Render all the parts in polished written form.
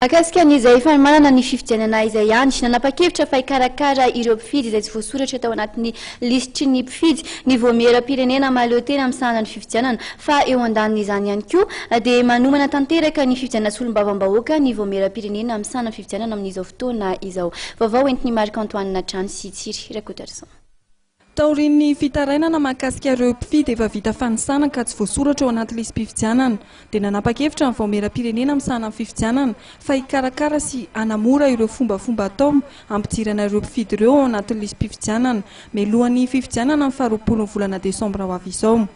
Mahakasika ny izay fanomanana ny fifidianana izay ihany, nanapa-kevitra fa hikarakara ireo mpifidy izay tsy voasoratra tao anatin'ny lisitry ny mpifidy ny Vaomieram-pirenena mahaleo tena misahana ny fifidianana fa eo andanin'izany ihany koa dia manomana tanteraka ny fifidianana solombavambahoaka ny Vaomieram-pirenena misahana ny fifidianana amin'izao fotoana izao. Vaovao entin'i Marc Antoine Trano sy Tsiry Rakotoarison. Taorian'ny fitarainana mahakasika ireo mpifidy efa vita fanisana ka tsy voasoratra ao anaty lisi-pifidianana, dia nanapa-kevitra ny Vaomieram-pirenena misahana ny fifidianana fa hikarakara sy hanamora ireo fombafomba atao hampidirana ireo mpifidy ireo ao anatin'ny lisi-pifidianana mialohan'ny fifidianana ny faharoapolon'ny volana desambra ho avy izao.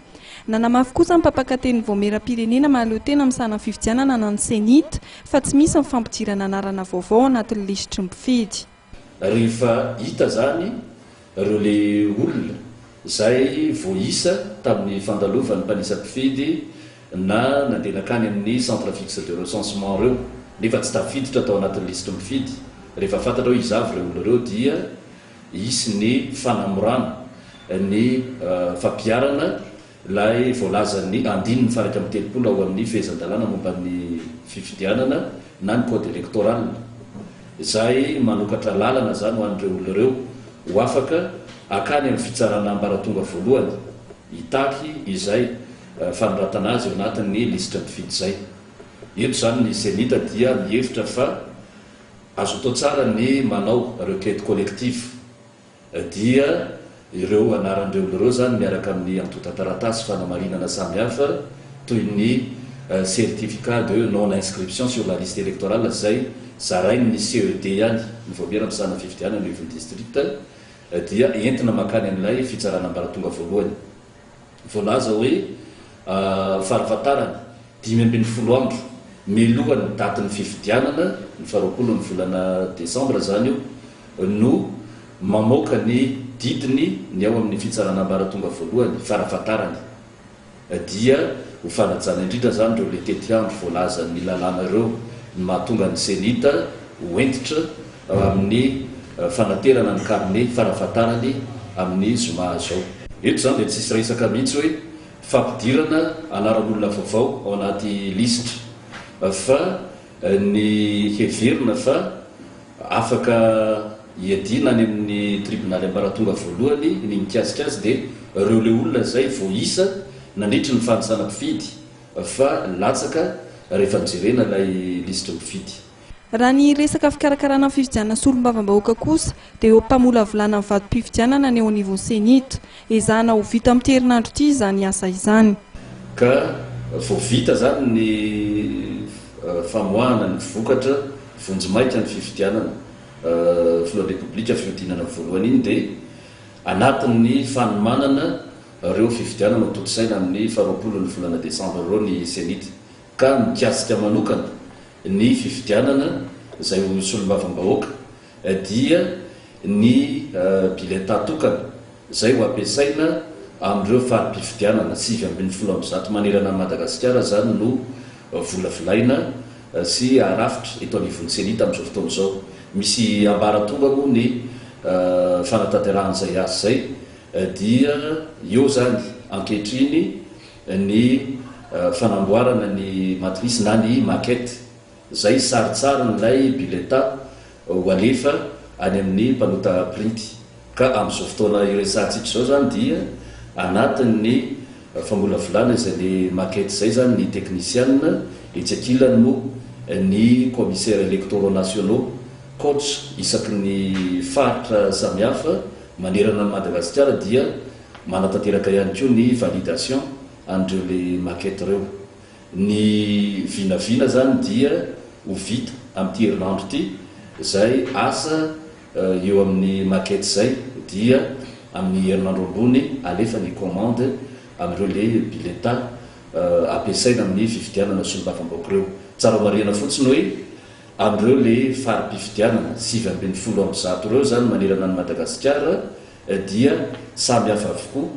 Nanamafy kosa ny mpampakatenin'ny Vaomieram-pirenena mahaleo tena misahana ny fifidianana na ny Cenit fa tsy misy ny fampidirana anarana vaovao ao anatin'ny lisitry ny mpifidy. Rehefa hita zany ireo le olona zay voaisa tamin'ny fandalovan'ny mpanisa mpifidy na nandeha nankany amin'ny centre fixe de recensement ireo nefa tsy tafiditra tao anatin'ny lisitry ny mpifidy, rehefa fantatra hoe iza avy ireo olona ireo dia hisy ny fanamorana ny fampiharana Ilay voalazan'ny andininy faha-31 ao amin'ny fehezan-dalàna momba ny fifidianana na ny code électoral, izay manokatra lalana izany ho an'ireo olona ireo ho afaka hakany amin'ny fitsarana ambaratonga voalohany hitaky izay fanoratana azy eo anatin'ny lisitra mpifidy izay. Eto izany ny Cenit dia mihevitra fa azo atao tsara ny manao requête collective. Dia ireo anaran'ireo olona ireo izany miaraka amin'ny antontan-taratasy fanamarinana samihafa toy ny certificat de non inscription sur la liste électorale izay zarain'ny CED ihany, ny vaomiera misahana fifidianana eo ivon'ny district, dia entina mankany amin'ilay fitsarana ambaratonga voalohany. Voalaza hoe farafahatarany 15 andro mialohan'ny datin'ny fifidianana, ny faharoapolon'ny volana desambra izany io, no mamoaka ny didiny ny ao amin'ny fitsarana ambaratonga voalohany farafahatarany. Dia ho fanajana indrindra izany ireo le tetiandro voalazan'ny lalàna ireo no mahatonga ny Cenit ho hentitra amin'ny fanaterana ny carnet farafahatarany amin'ny zoma izao. Eto izany dia tsisy resaka mihitsy hoe fampidirana anaran'olona vaovao ao anaty lisitra fa ny heverina fa afaka hiadiana any amin'ny tribonaly ambaratonga voalohany ny mikasika azy dia ireo le olona izay voaisa nandritry ny fanisana mpifidy fa latsaka rehefa nojerena ilay lisitry ny mpifidy. Raha ny resaka fikarakarana ny fifidianana solombavambahoaka kosa dia eo am-pamolavolana ny vatom-pifidianana ny eo anivon'ny Cenit. Ezahana ho vita amin'ity herinandro ity izany asa izany. Ka vao vita izany ny famoahana ny vokatra vonjimaika ny fifidianana filohan'ny Repoblika fihodinana voalohany iny dia anatin'ny fanomanana ireo fifidianana ho tontosaina amin'ny faharoapolon'ny volana desambra ireo ny Cenit ka mikasika manokana ny fifidianana izay ho solombavambahoaka dia ny biletà tokana izay ho ampiasaina amin'ireo fari-pifidianana 119 manerana an'i Madagasikara izany no volavolaina sy arafitra eto anivon'ny Cenit amin'izao fotoana izao. Misy ambaratonga moa ny fanatanterahana izay asa izay dia eo izany ankehitriny ny fanamboarana ny matrice na ny maquette izay sarintsarin'ilay biletà ho alefa any amin'ny mpanota printy. Ka amin'izao fotoana iresahantsika izao izany dia anatin'ny famolavolana izay le maquette izay izany ny teknisianina, etsy ankilany moa ny commissaires électoraux nationaux, coach isaky ny faritra samihafa manerana an'i Madagasikara dia manatanteraka ihany koa ny validation an'ireo le maquette ireo. Ny vinavina izany dia ho vita amin'ity herinandro ity izay asa eo amin'ny maquette izay dia amin'ny herinandro ambony alefa ny commande amin'ireo le billetins ampiasaina amin'ny fifidianana solombavambahoaka ireo. Tsara marihana fotsiny hoe amin'ireo le fari-pifidianana 119 ireo izany manerana an'i Madagasikara dia samy hafa avokoa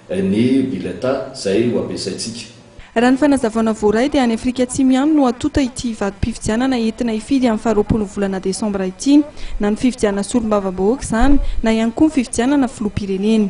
ny billetins izay ho ampiasaintsika. Raha ny fanazavana voaray dia any Afrika Atsimo ihany no hatonta ity vatom-pifidianana entina hifidy amin'ny faharoapolo volana desambra ity, na ny fifidianana solombavambahoaka izany na ihany koa ny fifidianana filoham-pirenena.